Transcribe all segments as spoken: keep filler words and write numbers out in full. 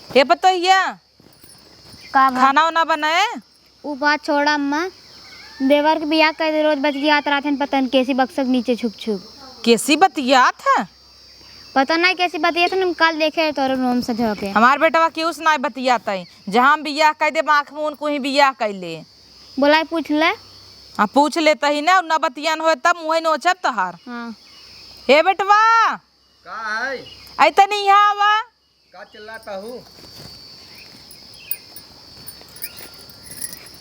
हे पतोहिया, का बा? खाना उना बनाए? उ बात छोड़ा अम्मा, देवर के बियाह कइ दे, रोज बतियात रहत हन, पता न केसी बक्सक नीचे छुप छुप। केसी बतियात है? पता नहीं केसी बतियात है, हम काल देखे तोरे रूम से झोंके। हमार बेटवा केहू से नाहीं बतियात है, जहाँ हम बियाह कइ देब आँख मून कुही बियाह कइ ले। बोलाए पूछ ले। हाँ, पूछ लेत ही ना, ना बतियान होए तब मुँहे नोचब तोहार। हाँ। हे बेटवा, का है? ऐ तनी यहाँ आवा। का चिल्लाता हूँ?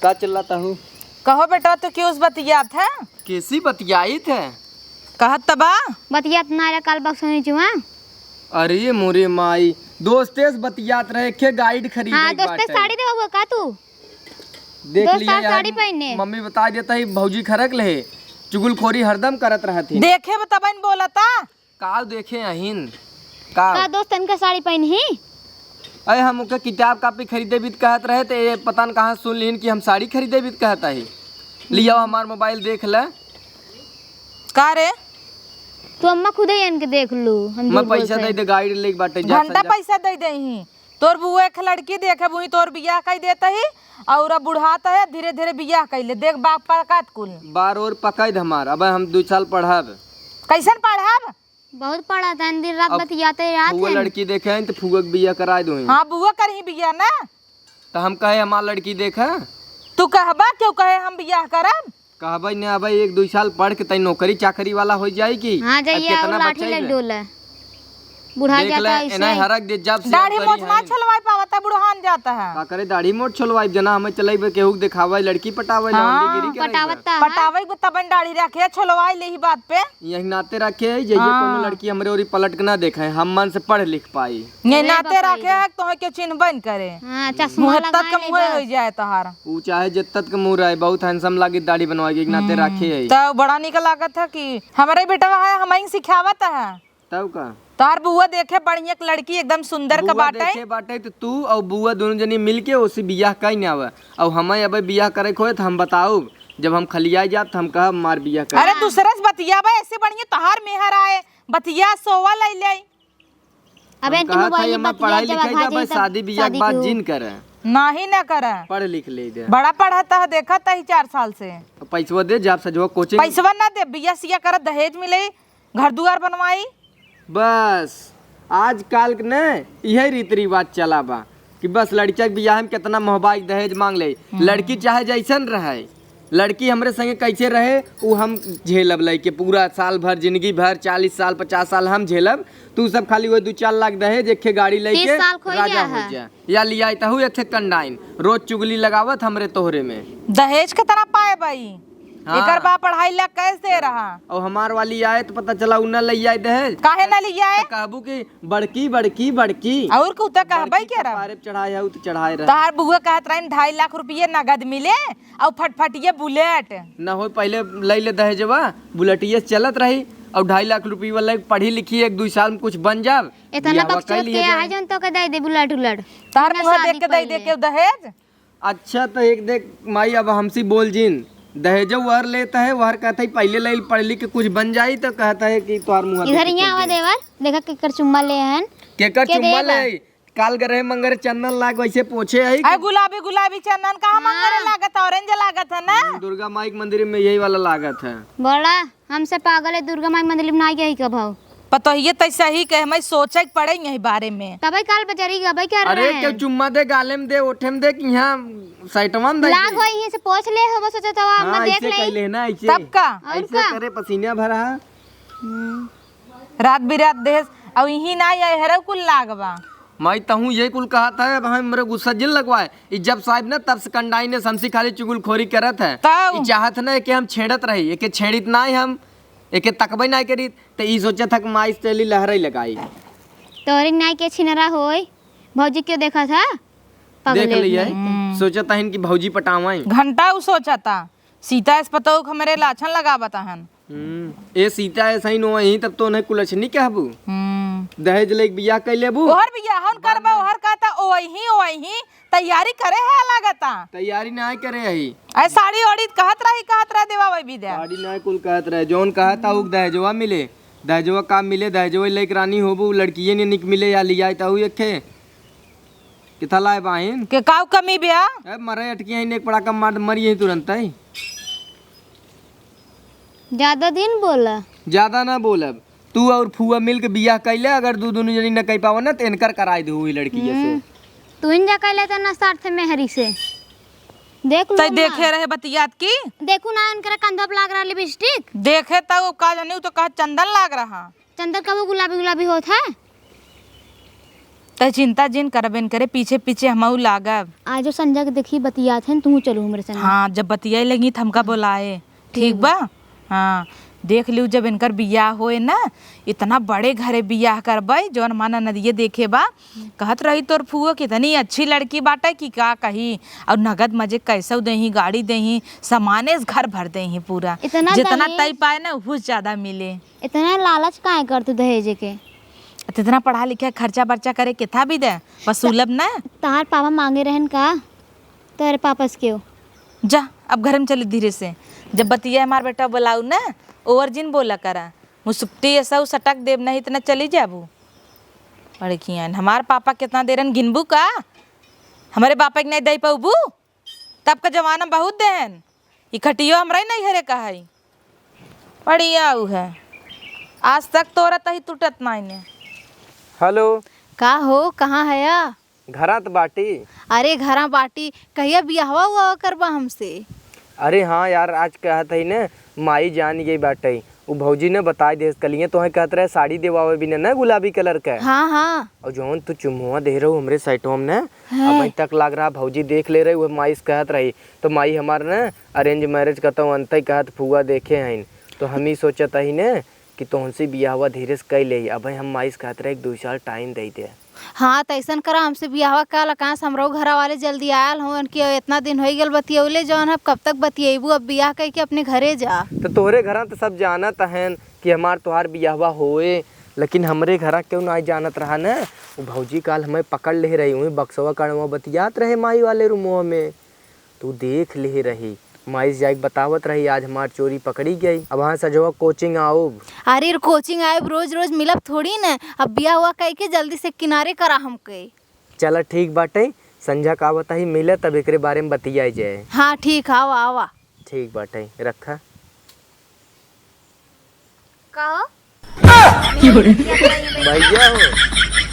का चिल्लाता हूँ? कहो बेटा, तू केहू से बतियात है? केसी बतियाइत है? कहत त बा। बतियात ना रहे, काल बक्सोनी चुआ। अरे मोरे माई, दोस्ते से बतियात रहे, के गाइड खरीदे हाँ, के दोस्ते बाटे। साड़ी देवा हुआ का तू? देख दोस्त लिया आज यार, साड़ी पहने। मम्मी बता देता ही, भौजी खरक ले, चुगलखोरी हरदम करत रहत ही। देखे बा तबन बोलता। का देखे अहिन? का? का दोस्त इनका साड़ी पहनी ही? अरे हम ओके किताब कापी खरीदे बीत कहत रहे, त ये पता न कहाँ सुन लिहिन कि हम साड़ी खरीदे बीत कहत ही। लियाओ हमार मोबाइल देख ले। का रे? तू अम्मा खुदे इनके देख लू, हम मैं झूठ बोलत पैसा हई। दे दे, गाड़ी लेके बाटे, जा घंटा संजा। पैसा दे दे ही। तोर बुआ एक लड़की देखे, वही तोर बियाह कइ देत ही, और अब बुढ़ात है, धीरे धीरे बियाह कइ ले। देख बाप पर कात कुल। बार और पकैद हमार, अब हम दू साल पढ़ब। कैसन पढ़ब? बहुत पढ़त हन, दिन रात अब बतियाते रहत फुआ हन। लड़की देखे हन, त फुआ के बियाह कराइ दोही। हाँ, बुआ करही बियाह ना। त हम कहे हमार लड़की देखे? तू कहबा, केहू कहे हम बियाह करब? कहबे न, अबे एक दुइ साल पढ़ के तई नौकरी चाकरी वाला होइ जाई कि? हाँ, अब जइया केतना और लाठी बचइबे? लग डोले। बुढ़ा देख जाता ले, है इसे। एनाही हरक दे, जब से दाढ़ी अब मोछ करी ना है। छोलवाइ पावत है, बुढ़ान जाता है। का करे दाढ़ी मोछ छोलवाई, जना हमें चलइबे, केहू के देखावे, लड़की पटावे, हाँ, लौंडीगिरी करे बा। पटावत है। पटावे के तबन दाढ़ी रखे, छोलवाइ ले ही बात पे। यही नाते रखे है, जइसे हाँ। कोनो लड़की हमरे ओरी पलट के ना देखे, हम मन से पढ़ लिख पाई। ये रे नाते बाप रे। रखे है, तोहे के चिन्हबे न करे। हाँ, चश्मा मुँह लगाए तक के नहीं मुँह बस। होइ जाए तोहार। ऊ चाहे जित्तत के मुँह रहे, बहुत handsome लागे, दाढ़ी बनवा के एक नाते हम्म, रखे है। तो बड़ा निक लागत है कि हमरे बेटवा है, हमहीं सिखावत है। तब का? तोहार बुआ देखे बढ़िया एक लड़की एकदम सुंदर का बुआ बाटे। देखे बाटे त तू और बुआ दोनों जनी मिलके ओसे बियाह कइ न आवे। और हमें अबे बियाह करे के होए त हम बताउब, जब हम खलियाए जाब त हम कहब हमार बियाह कर। अरे दूसरे से बतियाबे, ऐसे बढ़िया तोहार मेहर आए, बतिया सोवा लइ ले। अबे हम इनके कहत मोबाइल हई, में हमें बतिया पढ़ाई जब लिखाई आवाज जाबे, आई तब शादी बियाह के शादी बात के हो। जिन करे। नाही ना करे। पढ़ लिख ले दे। बड़ा पढ़त है, देखत है चार साल से। पैसवा दे, जाब सजवा कोचिंग। पैसवा ना दे, बियाह सिया करत दहेज मिले, घर दुआर बनवाई। बस, आजकल के न इहे रीति रिवाज चला बा कि बस लड़किया के बियाह में केतना महबाई दहेज मांग ले। हम्म। लड़की चाहे जैसन रहे, लड़की हमरे संगे कैसे रहे, उ हम झेलब लइके पूरा साल भर, जिंदगी भर, चालीस साल, पचास साल हम झेलब। तू सब खाली वो दू चार लाख दहेज, एक ठे गाड़ी लइके तीस साल खोई राजा गया हो है। जा। या लियाई तहु एक ठे कंडाइन, रोज चुगली लगावत हमरे तोहरे में। दहेज के तरह पाए बाई। हाँ। एकर बाप अढ़ाई लाख कैश दे रहा। और हमार वाली आए त पता चला उ न लइ आए दहेज। काहे न लइ आए? त कहबू कि बड़की, बड़की, बड़की। और कुछ त कहबे बड़की के रहा। कपारे पे चढ़ाए हउ त चढ़ाए रहे। तोहार बुआ कहत रही ढाई लाख रुपये नगद मिले और फटफटिये बुलेट। न हो पहले लइ ले दहेजवा, बुलेटिये से चलत रही और ढाई लाख रुपये वाला पढ़ी लिखी एक दुइ साल में कुछ बन जाब, इतना बियाहवा बकचोद कइ लिए के जाए। है जौन तोके दे दे बुलेट उलेट। तोहार बिना मुँह शादी देख के दे दे पहले। के दहेज। अच्छा, त एक देख माई, अब हमसे बोल जिन, दहेजो वहर लेत है, वहर कहत है, "पहले ले पढ़ लिख के कुछ बन जाई," त कहत है कि तोहार मुँह इधर देख के यहाँ आवा दे। देवर, देखा केकर चुम्मा ले हन। केकर के चुम्मा देबा? ले? काल गरहे मंगरे चंदन लाग वैसे पोछे है कि अरे गुलाबी, गुलाबी चंदन कहाँ हाँ। मंगरे लागत है, orange लागत है ना। हम्म, दुर्गा माई के मंदिर में यही वाला लागत है। बड़ा हमसे पागल है, दुर्गा माई मंदिर में ना गई कब हो। पतोहिए तै सही कहे, मैं सोचे के पड़े यही बारे में। तबे काल बजरी गबे क्या अरे रहे? क्यों चुम्मा दे, गाले में दे, ओठे में दे, कि यहाँ साइटवा में दे लाग दे। हो, यहीं से पोछ ले हो, बस सोचा तो हम हाँ, देख ऐसे ले। कैले ना, ऐसे। तब का? और ऐसे का? करे, पसीना भरा है। हम्म। रात बिरात देश, और यहीं ना, ये हरे कुल लाग बा। माई, तहूँ ये कुल कहत है, अब हमरे गुस्सा जिन लगवाए। ई जब साहब ना, तब से कंडाई ने समसी खाली चुगलखोरी करत है। तब? ई चाहत ना कि हम छेड़त रही, एके छेड़ित ना हम, एके तकबे ना करीत, त ई सोचत है कि माई से चली लहराई लगाई। तोरी नाई के छिनरा होई, भौजी के देखत है, देख पगले लिया, नहीं। हम्म। सोचत हन कि भौजी पटावाई। घंटा उ सोचता, सीता एस पतोह के हमरे लाछन लगावत हन। हम्म, ए सीता ऐसा ही नो ही, तब तो उन्हें कुलछनी कहबू। हम्म। दहेज लेके बियाह कर लेबू। ओहर बियाह हम करबा, ओहर कहता, "ओही, ओही, तैयारी करे है लागता।" तैयारी ना करे है। ऐ साड़ी ओड़ी कहत रही, कहत रह देवा वही विद्या। साड़ी ना कुल कहत रहे, जौन कहता उ दहेजवा मिले। दहेजवा का मिले, दहेजवा लेके रानी होबू, लड़किये ने निक मिले या लियाई ताऊ एक ठे। किथा लाए बाहिन? के काउ कमी बा? ए, मरे अटकी हैं, एक पड़ाका मार, मरी हैं तुरंत ही। ज्यादा दिन बोला। ज्यादा ना बोलब। तू और फुआ मिल के बियाह कैले, अगर दू दुनू जनी न कह पावा ना, तो इनकर कराई दे हुई लड़की से। हम्म। तू इन जा कैले तो ना साथ मेहरी से। देख लो तै ना। देखे रहे बतियात की? देखू ना, इनकरे कंधा पे लाग रहा लिपस्टिक। देखे तो का जानी, उ तो कहा चंदन लाग रहा। चंदन कबो गुलाबी गुलाबी होत है। तै चिंता जिन करबे न करे, पीछे पीछे हमहू लागब। आज जो संजय के देखी बतियात हैं, तू चलू हमरे संग। हाँ, जब बतियाए लगी त हमका बोलाए, ठीक ठीक बा? बा। हाँ, देख लियो, जब इनकर बियाह होए ना, इतना बड़े घरे बियाह करबे, जौन हमार ननदिये देखे बा, कहत रही तोर फुआ कितनी अच्छी लड़की बाटे कि का कही, और नगद मजे कैसे देही, गाड़ी देही, सामाने से घर भर देही पूरा। इतना जितना दहेज? तय पाए ना, उहू से ज्यादा मिले। इतना लालच काहे कर तू दहेज के? त इतना पढ़ा लिखे, खर्चा बर्चा करे, किथा भी दे, वसूलब ना। तहार पापा मांगे रहन का? तोरे पापा से क्यों? जा, अब घर में चली धीरे से। जब बतिया हमार बेटा बोलाऊ ना, ओवर जिन बोला करा। मुसुक्ती ऐसा उ सटक देब, नहीं इतना चली जाबू। बड़कियान, हमार पापा कितना देरन गिनबू का? हमरे पापा के नहीं दे पाऊबू? तब का जमाना बहुत देहन, ई खटियो हमरा ही नैहरे का है। बढ़िया उ है, आज तक तोरा तही टूटत नाई ने। हेलो। का हो, कहाँ है या? घरा त बाटी। अरे घरा बाटी, कहिया बियाहवा हुआ करबा हमसे? अरे हाँ यार, आज कहत है ने, माई जान गई बाटे। उ भौजी ने बताई देस कलिए, तोहे कहत रहे साड़ी देवावे बिना ना गुलाबी कलर के। हाँ, हाँ। और जौन तू चुम्मुआ दे रहू हमरे साइटवा में ना, हाँ। अबहीं तक लाग रहा भौजी देख ले रही, वो माई से कहत रही। तो माई हमार ना arrange marriage का तो अंत ही कहत फुआ देखे हईन। तो हम ही सोचत ही ने कि तोहन से बियाहवा धीरे से कई ले। अबहीं हम माई से कहत रहे एक दो साल time दे दे। हाँ, त अइसन करा, हमसे बियाहवा का लकास, हमरो घरा वाले जल्दी आयल होन कि इतना दिन होइ गल बतियौले, जौन अब कब तक बतियेबू, अब बियाह कइके अपने घरे जा। त तोहरे घरा त सब जानत हन कि हमार तोहार बियाहवा होए, लेकिन हमरे घरा केहू नाई जानत रहा न। उ भौजी काल हमें पकड़ ले रही, उहीं बक्सवा कड़वा बतियात रहे माई वाले रूमवा में। तू देख ले रही, माई से जाइके बतावत रही, आज हमार चोरी पकड़ी गई। अब हाँ सजवा coaching आउब। अरे coaching आइब, रोज रोज मिलब थोड़ी न। अब बियाह हुआ कह के जल्दी से किनारे करा हमके। चला ठीक बाटे, संझा का आवत ही मिले, तब एकरे बारे में बतियाई जाए। हाँ ठीक, आवा आवा। ठीक बाटे, रखा। का हो? भैया हो,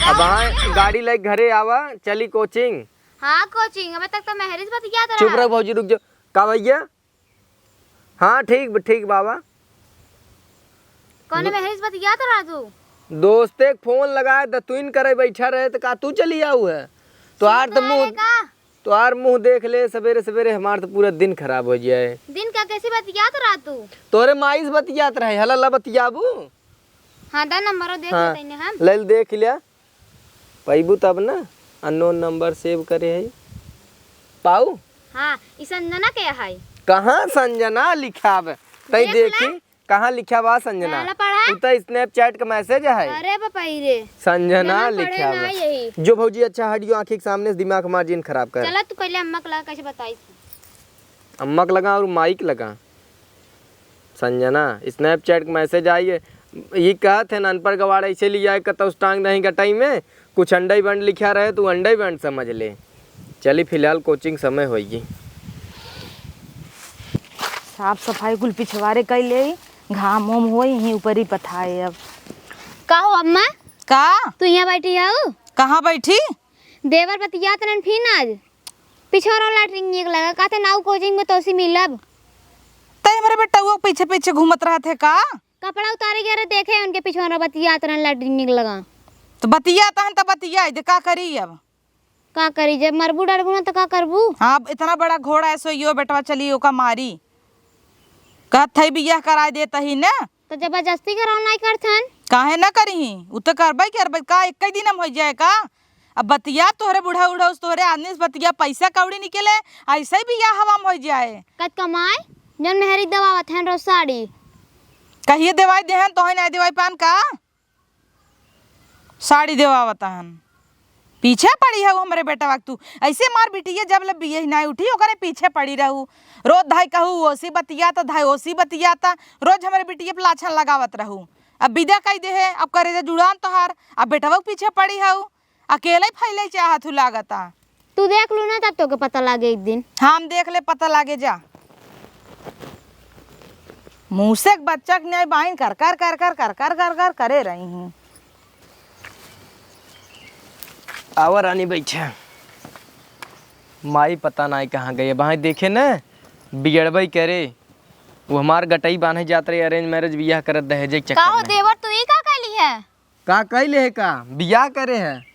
अब हाँ गाड़ी लेके घरे आवा, चली coaching। हाँ coaching, अबे तक तो मेहरी से बतियात रहा। चुप रह भौजी, रुक जा। का भैया? हाँ ठीक ब-, ठीक बाबा। कौने दो-, मेहरी से बतियात रहा तू? दोस्ते के फोन लगाए, दतुइन करे बैठा रहे, त का तू चली आऊ है? तोहार त सुनत मुंह, रहे का? तोहार मुंह देख ले, सबेरे सबेरे हमार त पूरा दिन खराब हो जाए। दिन का कैसे बतियात रहा तू? तोरे माई से बतियात रहे, हला ला बतियाबू? हाँ, दा नंबरो देख हाँ, लेते हैं हम। ले ले देख लिया। पइबू तब ना, unknown number save करे है। पाऊ? हाँ, ई संजना के है। कहाँ संजना लिखा बा? तई देख देखी, ला। कहाँ लिखा बा संजना? ला, ला पढ़ा। उ त Snapchat का message है। अरे बापा रे। संजना जना पढ़े लिखा ना बा। यही। जो भौजी अच्छा हटियो आँखी के सामने से दिमाग हमार जिन खराब कर। चला तू पहले अम्मा के लगा कैसे बताई। अम्मा के लगा और माई के लगा। संजना, Snapchat के message आई है, ई कहत है ना, अनपढ़ गवार ऐसे लिया है, कतौ टांग नहीं गटाई में, कुछ अंडई बंड लिखा रहे, तू अंडई बंड समझ ले। चली, फिलहाल coaching समय होइगी। साफ सफाई कुल पिछवारे कई ले, घाम ओम होई, यहीं ऊपर ही पथाए अब। का हो अम्मा? का? तू यहाँ बैठी हऊ? कहाँ बैठी? देवर बतियात रहन फिन आज। पिछवारा लैट्रिन निक लगा, कहते नाऊ coaching में तोसी मिलब। तै हमरे बेटउआ के पीछे पीछे घूमत रहत है का? कपड़ा उतारे गए रहे, देखे उनके पिछवारा बतियात रहन लैट्रिन निक लगा। तो बतियात हन तो बतियाई दे, का करी अब? का करी, जब मरबू डरबू ना तो का करबू? हाँ, अब इतना बड़ा घोड़ा है, सोइयो बेटवा चली ओका मारी। कहत थई बियाह कराए देत ही ना। तो जबरदस्ती कराओ नाई करथन। काहे ना करिही? उ तो करबे करबे का, एक ही दिन हम हो जाए का? अब बतिया तोहरे बूढ़ा उढ़ा, उस तोहरे आदमी से बतिया, पैसा कौड़ी निकले, ऐसे ही बियाह हवा में हो जाए। कत कमाए, जन मेहरी दबावत हैं रोज साड़ी। कहिए देवाई देहन, तोहे ना देवाई पान का? साड़ी देवावत हन। पीछे पड़ी हऊ हमरे बेटवा के तू। ऐसे मार बिटिया जब ले बियही नाई उठी, ओकरे पीछे पड़ी रहू। रोज धाई कहू ओसी बतियाता, धाई ओसी बतियाता। रोज हमरे बिटिया पे लाछन लगावत रहू। अब विदा कई देहे, अब करेजा जुड़ान तोहार, अब बेटवा के पीछे पड़ी हऊ। अकेले फैले चाहत हू लागता। तू देख लू ना, तब तोके पता लागे एक दिन। हाँ, हम देख ले, पता लागे जा। मूसक बच्चा के न्याय बाइन कर कर कर कर कर कर कर कर करे रही हूँ। आवा रानी, बैठा। माई पता नाई कहाँ गई। बाहर देखे न, बिगड़बई करे। वो हमार गटई बान्हे जात रहे, arrange marriage बियाह करत दहेजे के का चक्कर हो में। देवर, तू ई का कैली है? का कैले है का? बियाह करे है।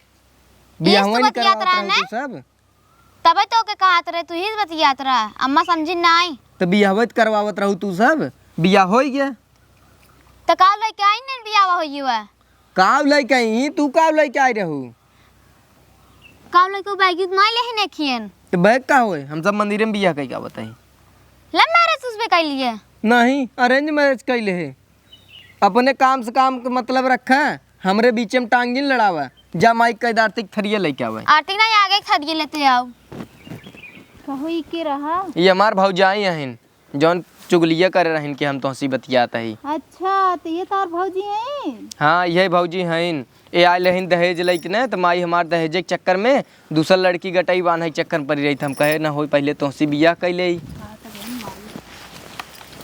बियाह तो वही बतियात करवावत रहा रहे ने। तू सब। तबे तो के कहत रहे, तू ही बतियात रहा। अम्मा समझी नाई। तो बियाह तो करवावत रहू तू सब। बियाह होई गया। तो का लइके आई ने बियाह होई हुआ? काव लइके आई, तू काव लइके आई रहू? काव लइके बैग उग नाई लेहे नेखियन। तो बैग का होए? हम सब मंदिर में बियाह कई का बताई। Love marriage उसमें कैली है? नहीं, arrange marriage कैले है। अपने काम से काम के मतलब रखा, हमरे बीच में टांग जिन लड़ावा। जा माइक कह दे आरती के थरिया लइके आवे। आरती नहीं, आगे के थरिया लेते आओ। कहो ई के रहा? ये हमार भौजाई हइन। जौन चुगलिया करे रहिन कि हम तोहसी बतियात हई। अच्छा, तो ये तार भौजी हैं? हाँ, यही भौजी हइन। ए आइल रहिन दहेज लइके न, त माई हमार दहेजे के चक्कर में दूसर लड़की गटई बान्हे के चक्कर में पड़ी रही। त हम कहे न होई, पहिले तोहसी बियाह कइ लेई।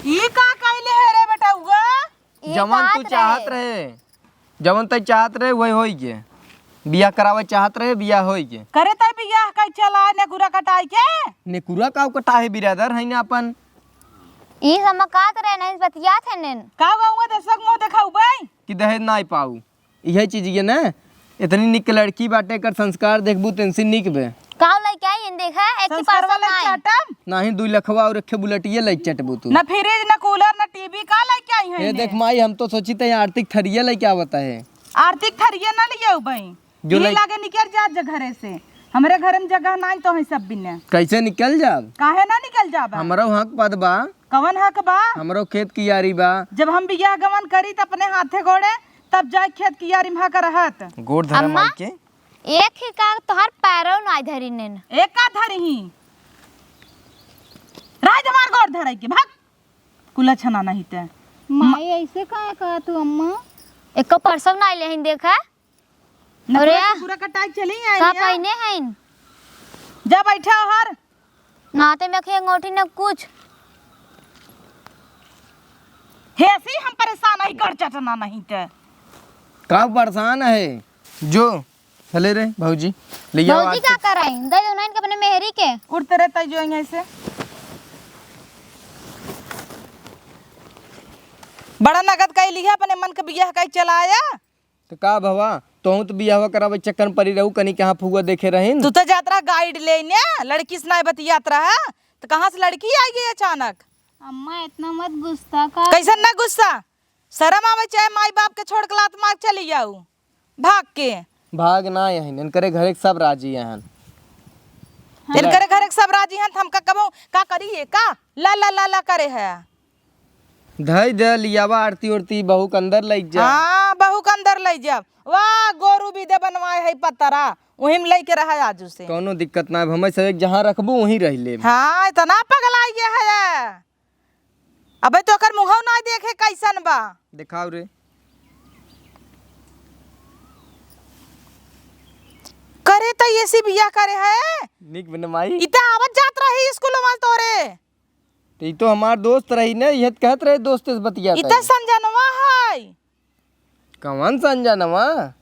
ई का कइले है रे बेटउआ? ये जवन तू कहत चाहत रहे। रहे, जवन तै चाहत रहे, वही होई के। बियाह करावे चाहत रहे, बियाह होई के। करे तै बियाह कई चला नेकुरा कटाई के? नेकुरा काव कटाहे बिरादर, है ना अपन। ई हम कहत रहे, नहीं बतियात है नेन। का गौवा दसक मुंह देखाऊ बई? कि दहेज नाई पाऊ। इहे चीज ये ना, इतनी निक लड़की बाटे, एकर संस्कार देखबू, तेनसी निक बे। काव लइके आई, इन देखा, एक ही संस्कार पार्सल वाला नाई। चाटम? नाही, दुई लखवा और एक ठे बुलेटिये लइके चटबू तू। ना फ्रिज, ना कूलर, ना टीवी, का लइके आई है ए, इन्हें? देख माई, हम तो सोची थे आरती के थरिया लइके आवत है। आरती के थरिया ना लियाऊ बई। जो यही लइ- लागे निकर जात जा घरे से। हमरे घरे में जगह नाई तो है सब बिने। कैसे निकल जाब? काहे ना निकल जाबा? हमरो हक पद बा। कवन हक बा? हमरो खेत कियारी बा। जब हम बियाह गवन करी त अपने हाथे गोड़े तब जाए खेत कियारी में हक रहत। गोड़ धरा अम्मा, माई के। एक ही का तोहार पैरो नाई धरी नेन। एक का धरी ही? राज हमार गोड़ धराई के, भाग। कुला छना नहीं ते। माई, ऐसे काहे कहा तू अम्मा? एको परसव नाई लेहिन देखा। न अरे पूरा आ। पूरा कटाई चली आई का लिया। पहिने हइन? जा बैठा हर। नाते में अखिया अंगूठी न कुछ। हेसी हम परेशान हई, कर चटना नहीं ते। का परेशान है? जो चले रे भौजी, ले आओ भौजी आज का से। कराई? दे दो ना इनके अपने मेहरी के। उड़ते रहता है जो यहाँ से। बड़ा नगद कई लिहा, अपने मन के बियाह कई चलाया। तो का भवा, तोहू तो बियाहवा करावे चक्कर में पड़ी रहू, कनी कहाँ फुआ देखे रहिन। तू तो जात रहा गाइड लेने, लड़की से ना बतियात रहा, तो कहाँ से लड़की आई गई अचानक? अम्मा, इतना मत गुस्सा कर। कैसन ना गुस्सा? शर्म आवे, चाहे माई बाप के छोड़ के लात मार चली जाऊ भाग के। भाग ना यहिन, इनकरे घरे के सब राजी हन। इनकरे घरे के सब राजी हन, त हमका कबो का करी है का? ला ला ला ला करे है। धई दे, लियावा आरती ओरती, बहू के अंदर लइक जा। हाँ, बहू के अंदर लइक जा। वाह, गोरू भी दे बनवाए है पतरा, वही में लइके रहा आजू से। कौनो दिक्कत ना, हमें सब एक जहाँ रखबू, वहीं रह लेब। हाँ, इतना पगलाई गया है। अबे तो ओकर मुँहौ ना देखे कैसन बा। देखाओ रे। करे त ये सी बियाह करे है। निक बन माई। इ त आवत जात रही स्कूल में तोरे। तो ई तो हमार दोस्त रही ने, इहे त कहत रहे दोस्त से बतियात ई त है। संजनवा है। कवन संजनवा?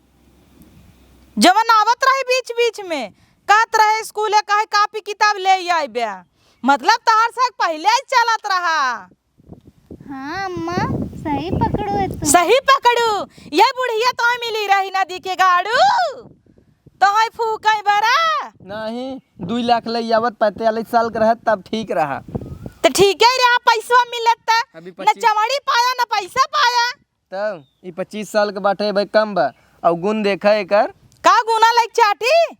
जवन आवत रहे बीच बीच में, कहत रहे स्कूले कहे कापी किताब ले आइबे। मतलब तहार से पहिले ही चलत रहा। हाँ अम्मा, सही पकड़ो है तुम। सही पकड़ू। ये बुढ़िया तो मिली रही नदी के गाड़ू। तोहई फूकई बरा। नहीं, दुई लाख ले आवत पैंतालीस साल के रहत तब ठीक रहा। त ठीक है रहा, पैसवा मिलत त अभी न पच्चीस चमड़ी पाया न पैसा पाया। तब ई पच्चीस साल के बाटे भाई कम बा। और गुण देखा एकर। का गुना लाइक चाटी?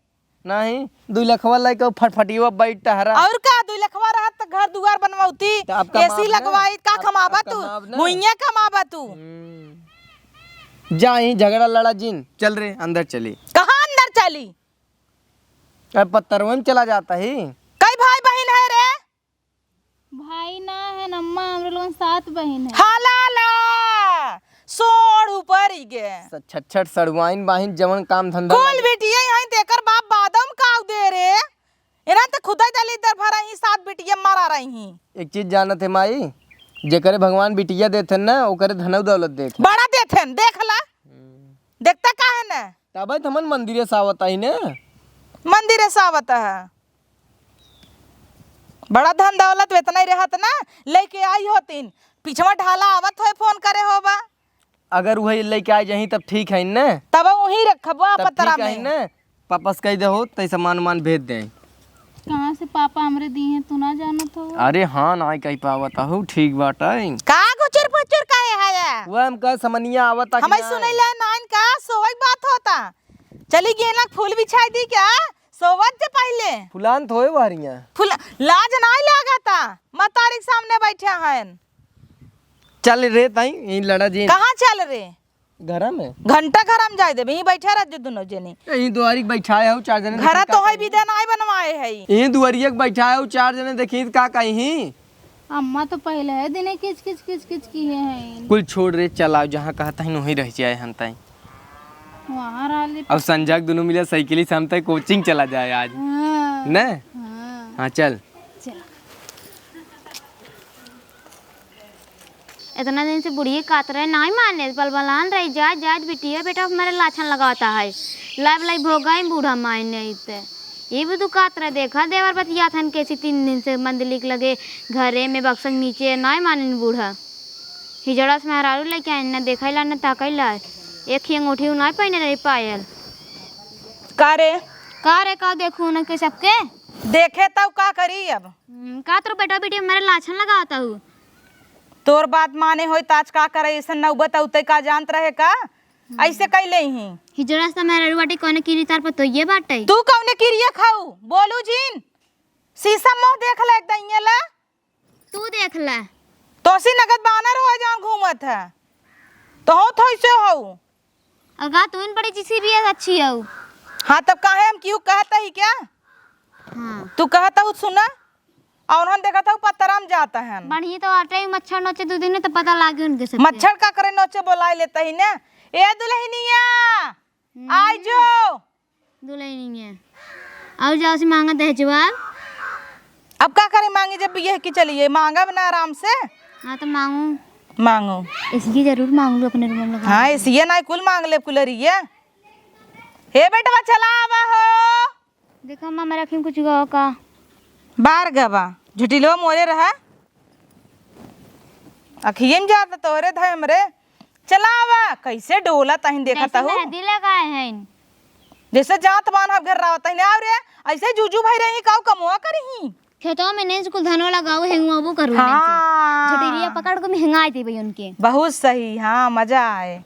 नहीं, दुई लखवा लाइक फटफटिया बैठ टहरा। और का दुई लखवा रहत त घर दुआर बनवाउती, त अब कमाब एसी ना। लगवाई, का अब, कमाबा अब तू? कमाब ना। भुइयां कमाबा तू। हम्म। जा ही झगड़ा लड़ा जिन, चल रे अंदर चली। कहाँ अंदर चली? अब पत्तरवन चला जाता ही। कई भाई बहिन है रे? भाई ना है न अम्मा, हमरे लोगन सात बहिन है। हाला ला, सोढ़ ऊपर ही गे। स-, छट छट सड़ुआइन बाहिन, जवन काम धंधा कुल लागे। बिटिया यहाँ तेकर बाप बादम काउ दे रे। बिटिया मरा रही ही। एक चीज जानत है माई, जेकरे भगवान बिटिया देथन ना, ओकरे धनौ दौलत देथन। बड़ा देथन, देख ला। हम्म। देखता काहे न? तबै त हमन मंदिरे से आवत आई ने। मंदिरे से आवत है। बड़ा धन दौलत वेतना ही रहत ना, लेके आई होतीन। पिछवा ढाला आवत होए, फोन करे होबा। अगर उहे लेके आ जाही तब ठीक है न? तब वहीं रखबो आप तब पतरा ठीक है में। न? पापा से कह दे हो, तै सामान उमान भेज दे। कहाँ से पापा हमरे दी हैं, तू ना जानत हो? अरे हाँ, ना कह पावत हो, ठीक बात है। का गुचुर पुचुर काहे है या? वो हम कह समनिया आवत है कि हमें ना? सुनैला नाइन का सोवै बात होता। चली गेना फूल बिछाई दी क्या? सोवत जे पहिले। फुलान थोए बहरिया। फुला-, लाज नाई लागता। मतारी के सामने बैठे हैं। चल रे ताई, यहीं लड़ा जी। कहाँ चल रे? घरा में। घंटा घर में जाए देबे, यहीं बैठे रह जो दोनों जने। यहीं दुआरी के बैठाए हो चार जने, घरा देखी का तो है करी। विदा नाई बनवाए है। यहीं दुआरिया के बैठाए हो चार जने, देखी का कही। अम्मा तो पहिले है दिने किच किच किच किच की है। कुल छोड़ रे, चल आओ, जहाँ कहत हन वहीं रह जाए हन ताई। वहाँ रह ले। अब संजय के दुनू मिले साइकिल से हम तक कोचिंग चला जाए आज। हाँ। न? हाँ। हाँ, चल। चल। इतना दिन से बुढ़िया कात रहे, नाहीं माने, बलबलान रही, जात, जात बिटिया बेटा हमारे लाछन लगावता है। लाइब लाई भोगाई बूढ़ा माई नहीं ते। ये भी तू कात रहे, देखा देवर बतियात हन कैसी तीन दिन से मंदिर के लगे घरे में बक्सक नीचे, नाहीं माने बूढ़ा। हिजड़ा से मेहरारू लेके आइन, ना देखैला, ना ताकैला। एक ही अंगूठी उ नाहीं पहने रही पायल। का रे? का रे, का देखू उनके सबके? देखे तब का करी अब? हम्म, का तोर बेटा बेटी हमारे लाछन लगावता हूँ। तोर बात माने होई त आज का करे, ऐसन नौबत औते का जानत रहे का? हम्म। ऐसे कैले ही। हिजड़ा से मेहरारू बाटे, कौने किरी तार पर तो ये बाटे। तू कौने किरिया खाऊ? बोलू जिन। शीशा मुँह देख ले, एक दइये ला। तू देख ले। तोसी नगद बानर हो जौन घूमत है। तो हो थोइसे हो। अगा तू इन बड़ी जिसी भी अच्छी हो। हाँ, तब काहे हम क्यों कहत ही क्या? हाँ। तू कहत हूँ सुना, और हम देखत हूँ पतरा में जात हन। बढ़िया तो आटे ही मच्छर नोचे दो दिन में तो पता लागे उनके सब। मच्छर का करे नोचे बोलाए लेता ही ना। ए दुल्हनिया, हम्म। आई जो। दुल्हनिया। और जाओ से मांगा दहेजवा। अब का करे मांगे जब ये की चलिए, मांगा बना आराम से। हाँ तो मांगू। मांगू। इसलिए जरूर मांग लू अपने रूम में लगा हाँ, के। इसलिए ना कुल मांग ले कुलरिया। हे बेटवा चला आवा हो। देखो अम्मा, मेरा अखिम कुछ गवा का? बार गवा, झुटिलो मोरे रहा। अखिए में जात तोरे धय हमरे। चला आवा, कैसे डोला तहिन देखत जैसे हूँ। मेहंदी लगाए हैं। जैसे जात बान हम घर रावत तहिन, आव रे, ऐसे जूजू भाई रही, काऊ कमवा करी। खेतवा में नहीं कुल धनवा लगाऊ, हेंगवाबू करू नहीं से। हाँ। झुटिलिया पकड़ के महंगाई देबे उनके। बहुत सही, हाँ, मजा आए।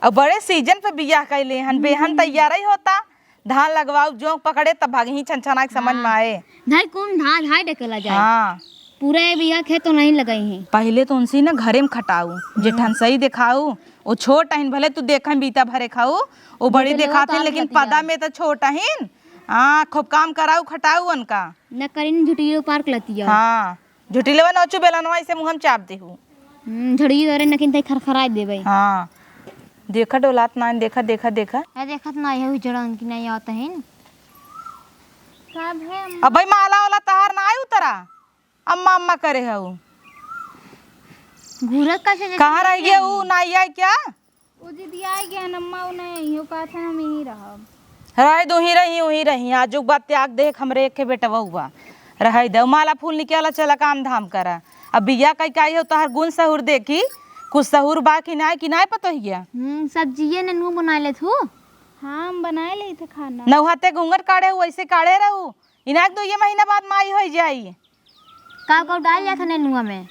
अब बड़े सीजन पे बियाह कैले हन, बेहन हम्म। तैयार ही होता। धान लगवाऊ, जोंक पकड़े तब भागही छनछना के समझ में हाँ। आए। धाई कौन धा-, धाई डकेला जाए। हाँ। पूरा ये बिया खेत तो नहीं लगाई है। पहिले तो उनसे ना घरे में खटाऊ, जेठन हम्म। सही देखाऊ, वो छोट अहिन भले तू देखे में बीता भरे खाऊ, वो बड़ी झुटिलवा देखात हिन, पार लेकिन लतिया। पदा में तो छोट अहिन। हाँ, खूब काम कराऊ, खटाऊ उनका। न करिन झुटियो पार लतिया। हाँ, झुटिलवा नोचू बेलनवा ऐसे मुँह में चाप देहू। हम्म, झड़ियो अरे नकिन तई खरखराई देबे। हाँ, देखा डोलात ना, देखा, देखा, देखा। ए, देखत ना, यहू जड़न की नहीं आवत है। का भे अम्मा? अब भाई माला वाला तहार ना आई उतरा, अम्मा, अम्मा करे हऊ। घूरत कैसे जैसे कहाँ रह गए नहीं। ऊ, ना आई क्या? ओ दीदी आई गया अम्मा, ऊ नहीं आई, वो कहा था हम यहीं रहब। रहे दो, ही रही, वहीं रही। आजुक बात त्याग देख, हमरे एक बेटवा हुआ। रहे दे, माला फूल निकाला, चला काम धाम करा। अब बिया कई काई हो, तोहर गुण सहूर देखी, कुछ सहूर बा कि नाय, कि नाय पतोहिया? हम्म, सब्जिये नेनुआ बनाए लेत हूँ। हाँ, हम बनाए लेत है खाना। नौहाते घूंघट काढ़े हऊ, ऐसे काढ़े रहू। इनाक दो ये महीना बाद माई होई जाई। का का डाल जात है नेनुआ में?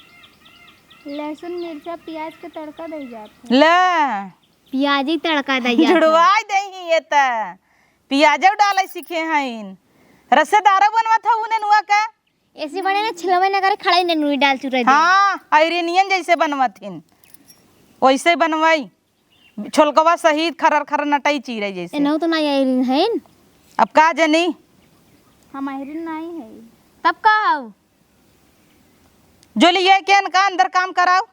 लहसुन, मिर्चा, प्याज के तड़का दे जात है। ले। प्याजी तड़का दे जात है। जुड़वाई दे ही ये त। प्याजो डाले सीखे हईन। रसेदारो बनवत हऊ नेनुआ का। ऐसे बने ना, छिलवे ना करे, खड़ाई नेनुई डाल चुरा दे। हाँ, आयरनियन जैसे बनवत हिन। वैसे बनवाई। छोलकवा सहित खरर खरर नटई चीरे जैसे। एनहु तो ना आयरन हईन। अब का जनी? हम आयरन नाई है। तब का हऊ? जो लिए के इनका अंदर काम कराओ।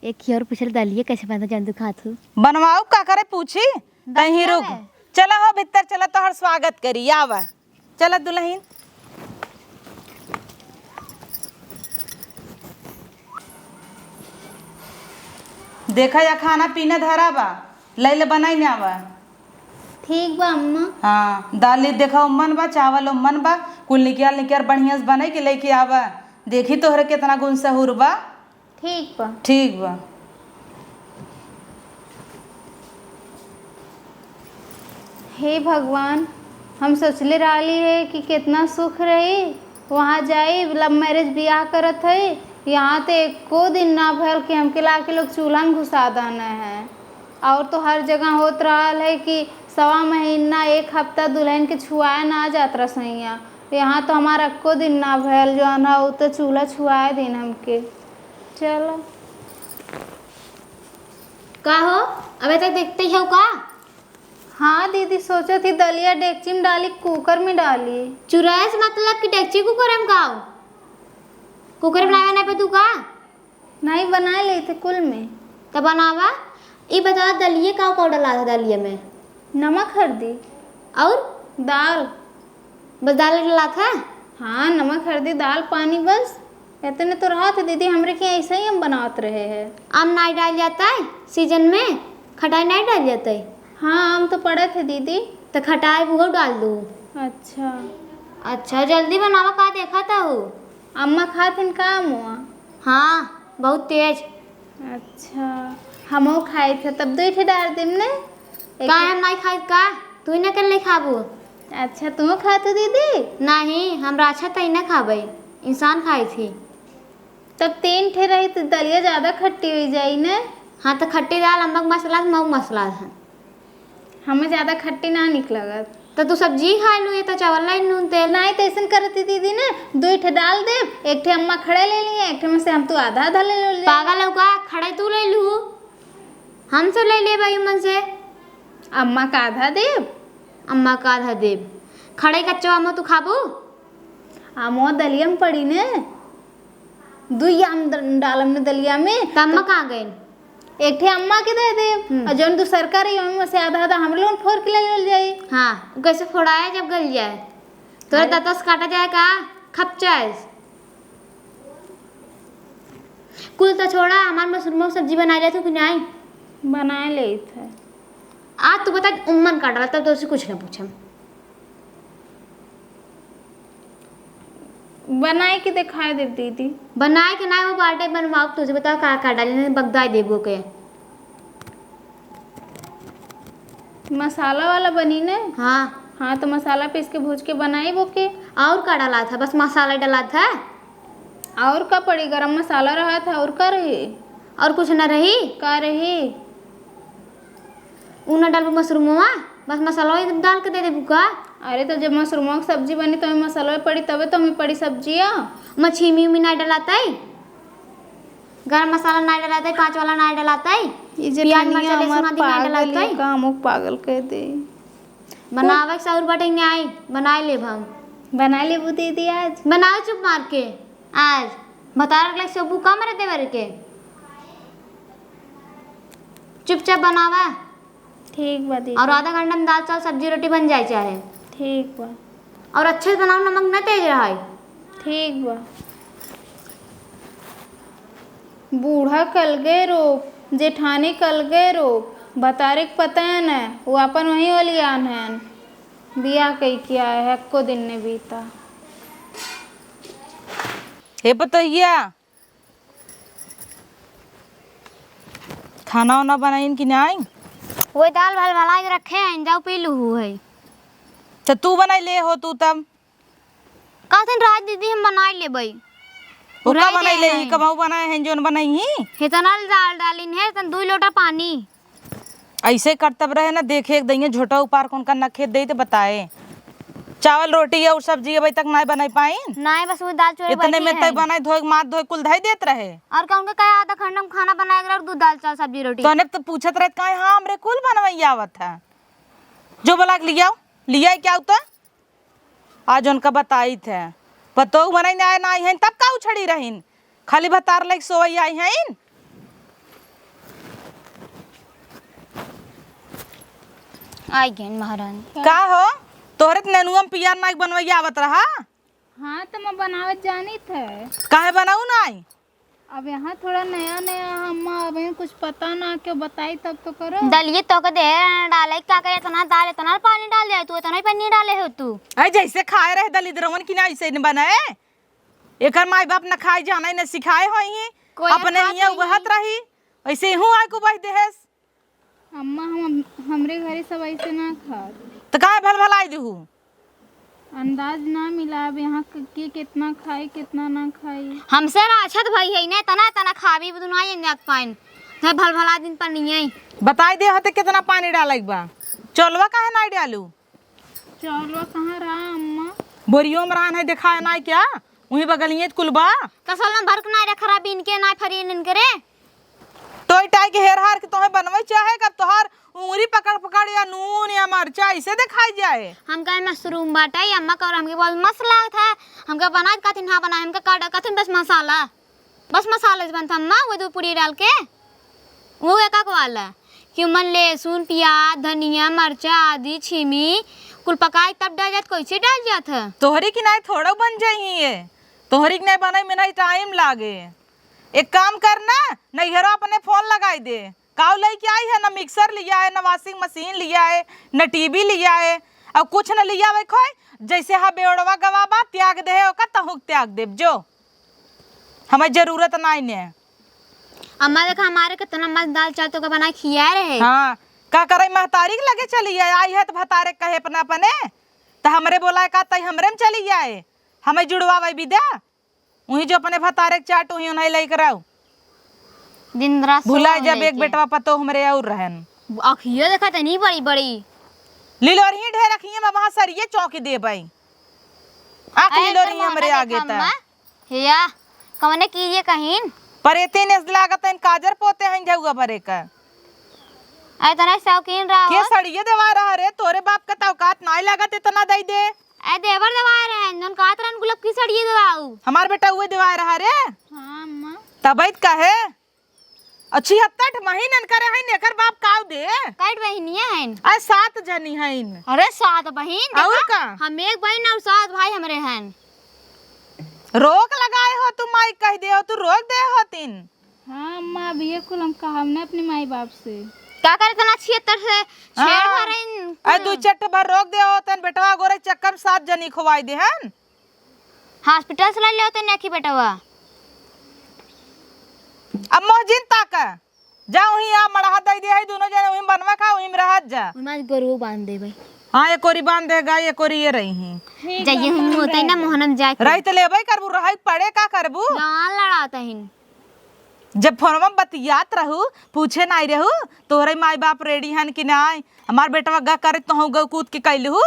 एक ही और पूछल दलिए कैसे बनता जान तू खात हूँ। बनवाओ का करे पूछी? तहीं रुक। चला हो भीतर चला, तोहर स्वागत करी, आवा। चला दुल्हन। देखा, या खाना पीना धरा बा, लइ ले बनाइ न आवा। ठीक बा अम्मा। हाँ, दाल ई देखा ओमन बा, चावल ओमन बा, कुल निकियार निकियार बढ़िया से बनाइ के लइके आवा। देखी तोहरे केतना गुण सहूर बा। ठीक बा। ठीक बा। हे भगवान, हम सोचले रहली है कि केतना सुख रही, वहाँ जाई, love marriage बियाह करत है, यहाँ तो एको दिन ना भयल कि हमके लाके लोग चूल्हा में घुसा देना है। और तो हर जगह होत रहल है कि सवा महीना, एक हफ्ता दुल्हन के छुआए ना जात रसोइया। यहाँ तो हमार एको दिन ना भयल, जौन है उ तो चूल्हा छुआए दिन हमके। चलो। का हो, अबे तक देखते ही हो का? हाँ दीदी, सोचत ही दलिया डेगची में डाली, कुकर में डाली। चुराए से मतलब कि डेगची कुकर में का हो? कुकर बनावे ना पे तू का? नहीं, बनाए लेते कुल में। त बनावा। ई बतावा, दलिये का का डला था दलिये में? नमक, हरदी। और? दाल। बस दाल डला था? हाँ, नमक, हरदी, दाल, पानी, बस। इतने तो रहा था दीदी, हमरे के ऐसे ही हम बनावत रहे हैं। आम नाई डाल जाता है सीजन में, खटाई नाई डाल जाता है। हाँ, आम तो पड़त है दीदी। तो खटाई वो डाल दो। अच्छा। अच्छा, जल्दी बनावा, का देखा था हो? अम्मा खात हन का अमुआ? हाँ, बहुत तेज। अच्छा, हमहू खाई थे, तब दुई ठे डाल देम ने। एक काहे हम नाई खाई का? तू ही ना कर ले खाबू। अच्छा, तू खात हो दीदी? नहीं, हमरा अच्छा तई ना खाबे, इंसान खाई थी। तब तीन ठे रही तो दलिया ज्यादा खट्टी हो जाई ने। हाँ, तो खट्टी दाल अम्मा के मसाला से मऊ मसाला है। हमें ज्यादा खट्टी ना निक लगत। तो तू सब्जी खा लू, ये तो चावल लाई नून तेल। नहीं तो ऐसन करती दीदी ने, दो ठे डाल दे, एक ठे अम्मा खड़े ले लिए, एक ठे में से हम तू आधा आधा ले लो। पागल हो का? खड़े तू ले लू, हम सब ले ले भाई मन से। अम्मा का आधा देब। अम्मा का आधा देब। खड़े कच्चा अम्मा तू खाबू? अम्मा दलिया में पड़ी ने। दुई आम द-, डालम ने दलिया में। त अम्मा तो कहाँ गइन? एक ठे अम्मा के दे देब, हम्म। और जौन दूसरका रही, ओमे से आधा आधा हम लोगन फोर के ले लेल जाई। हाँ, उ कैसे फोड़ाए जब गल जाए? तोरे अरे। दांतों से काटा जाए का? खप जाए। कुल तो छोड़ा, हमार मशरूम के सब्जी बनाए ले तू कि नहीं? बनाए लेत है। आज तू बता, उम्मन काटा, तब तो उसे कुछ ना पूछम। बनाए के देखाए देब दीदी। बनाए के ना, वो बाटे बनवाओ, तुझे बताओ का का डाली, नहीं बगदाई देबो के। मसाला वाला बनी ने? हाँ। हाँ, तो मसाला पीस के भूज के बनाई वो के। और का डाला था? बस मसाला डाला था? और का पड़ी, गरम मसाला रहा था, और का रही? और कुछ ना रही? का रही? ऊ ना डालबू मशरूमवा, बस मसाला एकदम डाल के दे देबू का? अरे, तो जब मशरूमवा के सब्जी बनी, तो ओमे मसाला पड़ी, तबे तो ओमे पड़ी सब्जिया। ओमे छीमी उमी ना डलातई, गरम मसाला ना डलातई, पाँच वाला ना डलातई, ई जे प्याज, टनिया मरचा, लहसुन हमार आदि ना पागल डलातई। ये काम, वो पागल कर दे। बनावे के सौर बटे ने आई, बनाए लेब हम। बना लेबू दीदी आज? बनाओ चुप मार के आज। भतार के लग से बू कम रहे देवर के। चुपचाप बनावा। ठीक बा दीदी। और आधा घंटा में दाल चावल सब्जी रोटी बन जाए चाहे। ठीक बा। और अच्छे से बनाओ, नमक न तेज रहे। ठीक बा। बूढ़ा कलगे रूप, जेठानी कलगे रूप, भतारे के पता है न, वो अपन वहीं ओलियान हन। बियाह कई के आए है, एको दिन ने बीता। हे पतोहिया, खाना वाना बनाइन कि नाई? वो दाल भाल भला के रखे हैं, जाओ पी लूहू है। तो तू बनाई ले हो तू तब। का दिन रात दीदी हम बनाई लेबई। वो का उराई बनाई दे ले, हैं। कबहू बनाए हैं जोन बनाई ही? इतना दाल डालिन है, तन दुई लोटा पानी। ऐसे करतब रहे ना, देखे एक दइया झोटा उपार कौन का नखेत दे तो बताए। चावल रोटी और सब्जी अबे तक नाय बनाई पाइन। नाय, बस वो दाल चोरे इतने बैठी में तक हैं। बनाई धोए, माथ धोए, कुल धई देत रहे। और का उनका कहे आधा घंटा में खाना बनाए और दूध दाल चावल सब्जी रोटी। तो अनेक तो पूछत रहत काहे, हाँ, हमरे कुल बनवैया आवत है। जो बोला के लियाओ, लिया क्या होता? आज उनका बताइत है, पतोहू मनई ना, ना आई हैं, तब का उछड़ी रहीन? खाली भतार लइके सोवई आई हैं। आई गइन महारानी। का हो, तोहरे त नेनुआ में पियर नाक बनवैया आवत रहा। हाँ, त मैं बनावत जानित है। काहे बनाऊ नाई? अब यहाँ थोड़ा नया नया है अम्मा, अब यहाँ कुछ पता ना, क्यों बताई तब तो करो। दलिए तो के दे डाले, का करे, इतना दाल, इतना पानी डाल दे तू, इतना ही पानी डाले हो तू। अरे जैसे खाए रहे दलिद्रवन की ना, ऐसे न बनाए। एकर माई बाप न खाए जाने न सिखाए होई ही, कोई अपने खात हियाँ नहीं। उबहत रही, ऐसे ही हूँ आए को बह देहेस। अम्मा, हम, हमरे घरे सब ऐसे ना खात। त काहे भल भलाई देहू? अंदाज ना मिला अब यहाँ क-, के कितना खाई, कितना ना खाई। हमसे राछत भई है ने, तना, तना खाबी, दुनाई जात पाइन। त भल भला दिन पर नहीं आई। बताई दे हते कितना पानी डाले के बा। चलवा काहे ना डालू? चलवा कहाँ रहा अम्मा? बोरियो में रहन है, देखाए ना क्या? वहीं बगलिए कुल बा। तसल में भर के ना रख रहा, बीन के ना फरी इनके रे। टोई टाई के हेर हार के तोहे बनवे चाहे, कब तोहार उंगली पकड़ पकड़ या नून या मरचा ऐसे दिखाई जाए। हमका मशरूम बाटे, अम्मा का और हमके बहुत मस्त लागत है। हमका बनाए कथिन, हाँ बनाए, हमका काटा कथिन बस मसाला, बस मसाला से बनता अम्मा, वो दो पूरी डाल के, वो एक एक वाला। क्यों मन लहसुन, प्याज, धनिया, मरचा, आदि, छीमी, कुल पकाए तब डाल जात, कैसे डाल जात है? तोहरी की नाई थोड़ा बन जाई है, तोहरी की नाई बनाई में नाई टाइम लागे। एक काम कर ना, नैहरो अपने फोन लगाई दे। काऊ लेके आई है, ना मिक्सर लिया है, ना वॉशिंग मशीन लिया है, ना टीवी लिया है, और कुछ ना लिया हुए खोए। जैसे हा बेवड़वा गवा बा, त्याग दे है ओका, तहुक त्याग देब जो। हमें जरूरत नाई ने। अम्मा देखा, हमारे कितना मस्त दाल चावल तो का बना खिया रहे। हाँ, का करे, महतारी के लगे चली है, आई है तो भतारे कहे अपना अपने, तो हमरे बोला है का, तई हमरे में चली आए, हमें जुड़वा भाई विद्या। उही जो अपने भतारे के चाट उही उन्हें लइके रहो। दिन रात भुला सोवत जब एक रहिके। बेटवा पतो हमरे और रहन। अखियो देखा तनी बड़ी बड़ी। लिलोरही ढेर अखिए में वहाँ सरिये चौंक देबै। आँख अरे लिलोरही एकर हमरे मोहना आगे देखा ता। अम्मा। हेया, कवने कीजिए कहीं? परेतीन एस लागत हैं, काजर पोते हैं झउआ भरे का। अरे तने शौकीन रहा के हो। सड़िये देवा रहा रे, तोरे बाप का तो औकात नाई लागत इतना दई दे। ए देवर देवाए रहे, जौन कहत रहन गुलाब की सड़िये देवाऊ। हमार बेटा उहे देवाए रहा रे। हाँ, अम्मा। तबैत कहे? अच्छी हत्तठ महीनन करे हैं, एकर बाप काऊ दे? कई बहिनिया हैं? अरे सात जनी हैं। अरे सात बहिन, और देखा, का? हम एक बहिन और सात भाई हमरे हैं। रोक लगाए हो तू, माई कह दे हो, तू रोक दे हो तीन। हाँ अम्मा, अब ये कुल हम कहब ना अपने माई बाप से। का करे इतना छिहत्तर से छेड़ हाँ। भरे इन अरे कुल। दू चट्ट भर रोक दे हो, तन बेटवा गोरे चक्कर में सात जनी खोवाई दे हन। हॉस्पिटल से ले ले होते नेकी बेटवा। अब मोहजिन ताका, जा वहीं आ मड़हा दई दे है, दोनों जने वहीं बनवा खा, वहीं में रहत जा। वहीं में आज गरुओ बांध देबै। हाँ, एक ओरी बांध दे गाय, एक ओरी ये रही हैं। ठीक जाइए बा, हम हम होते रह ना जाए। मोहनम जाए के। रही तो लेबै करबू, रही पड़े का करबू? जवान लड़ाता हिन। जब फोनवा में बतियात रहू, पूछे नाई रहू, तोहरे माई बाप रेडी हन कि नाई? हमार बेटवा गा करे तो हूँ गऊ कूद के कैलहू।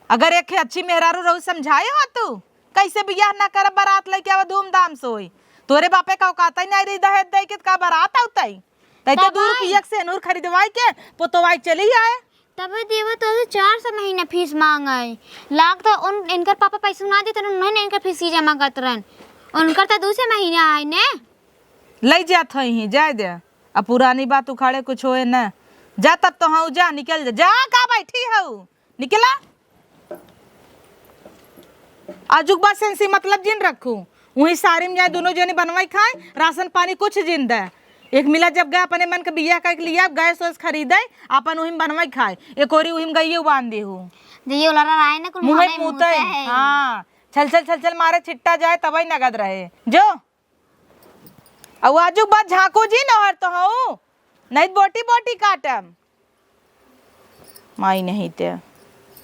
अगर एक अच्छी मेहरारू रहू, समझाए हो तू, कैसे बियाह ना कर, बारात लेके आवा धूमधाम से होई। तोरे बापे का औकात ही नाई रही दहेज दे के का बारात आउतई? तई तो तब दू आई। रुपया के सेनूर खरीदवाई के पोतवाई चली आए। तबे देवा तो चार सौ महीना फीस मांग आई। लाग तो उन, इनकर पापा पैसा ना देते, उन्हें इनकर फीस ही जमा करत रहन। उनकर तो दूसरे महीना आए ने। लई जात हई ही, जाए दे। अब पुरानी बात उखाड़े कुछ होए न। जा तब तो हऊ, जा, निकल जा। जा, का बैठी हऊ? निकला। आजुक बात सेंसी मतलब जिन रखू। वहीं सारी में जाए, दोनों जने बनवाई खाए, राशन पानी कुछ जिन दे। एक मिला जब गए अपने मन के बिया कइके लिया, गैस वैस खरीदे, अपन वहीं बनवाई खाए। एक ओरी वहीं गइए बांध देहू। जइए ओला राय न कुल मुँहे मुँहे मुँहते मुँहते है। हाँ, छल छल छल छल मारे छिट्टा जाए, तबई नगद रहे। जो अउ आजू बात झाँकू जी नहर तो हूँ, नहीं बोटी बोटी काटम। माई नहीं ते।